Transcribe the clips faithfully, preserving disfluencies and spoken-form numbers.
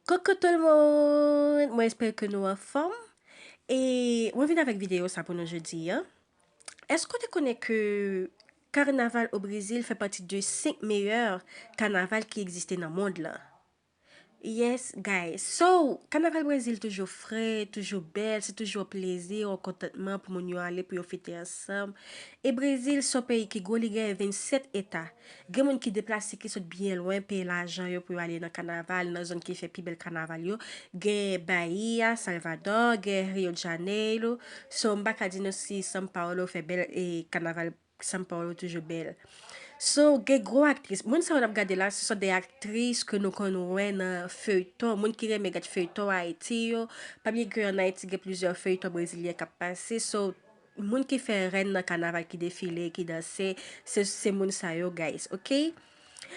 Coucou tout le monde! Mwen espere ke nou anfòm. E mwen vin avèk videyo sa pou nou jodi a. Èske w te konnen ke kanaval o Brezil fè pati de senk meyè kanaval ki egziste nan mond lan? Yes, guys. So, kanaval Brezil toujou fre, toujou bèl, se toujou yon plezi, yon kontantman pou moun yo ale, pou yo fete ansanm. E Brezil se yon peyi ki gwo, li genyen vennsèt eta. Gen moun ki deplase, ki sot byen lwen, peye lajan yo pou yo ale nan kanaval, nan zòn ki fè pi bèl kanaval yo. Gen Bahia, Salvador, gen Rio de Janeiro. So, m pa ka di nou si São Paulo fè bèl, e kanaval São Paulo toujou bèl. So, gen gwo aktris. Moun sa yo n ap gade la, se sòt de aktris ke nou konn wè nan feyton. Moun ki renmen gad feyton Ayiti yo. Pa bliye ke ann Ayiti gen plizyè feyton brezilyen k ap pase. So, moun ki fè rèn nan kanaval, ki defile, ki danse, se, se moun sa yo, guys, ok?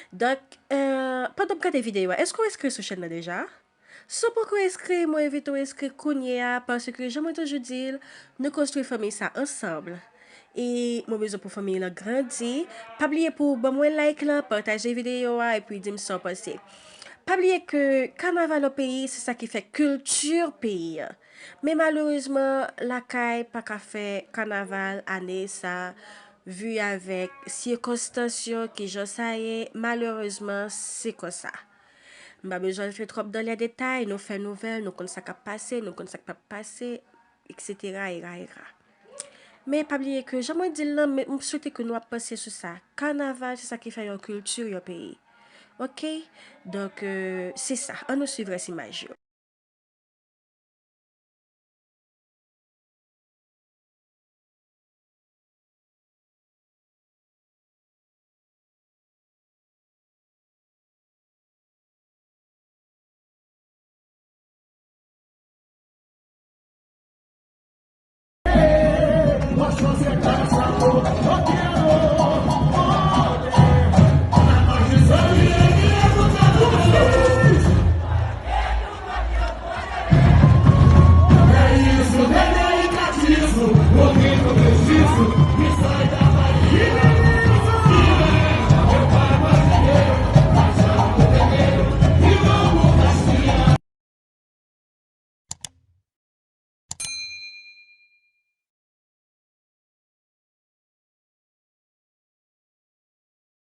Donk, euh, pandan w ap gade videyo a, èske w enskri sou chèn nan deja? Si w poko enskri, mwen envite w enskri kounye a, paske jan mwen toujou di l, nou konstwi fanmi sa ansanm. E mwen bezwen pou fanmi lan grandi. Pa bliye pou w ban mwen like lan, pataje videyo a, epi di m sa w panse. Pa bliye ke kanaval yon peyi, se sa ki fè kilti peyi a. Men malerezman, lakay pa ka fè kanaval ane sa, vi avèk sikonstans yo, kijan sa ye, malerezman, se konsa. M pa bezwen antre twòp dan lè detay, nou fè nouvèl, nou konn sa k ap pase, nou konn sa k p ap pase, et cetera, et cetera. Men pa bliye ke, jan mwen di l lan, men m swete ke nou ap panse sou sa. Kanaval, se sa ki fè yon kilti, yon peyi. Ok? Donk, euh, se sa. Ann nou swiv rès imaj yo.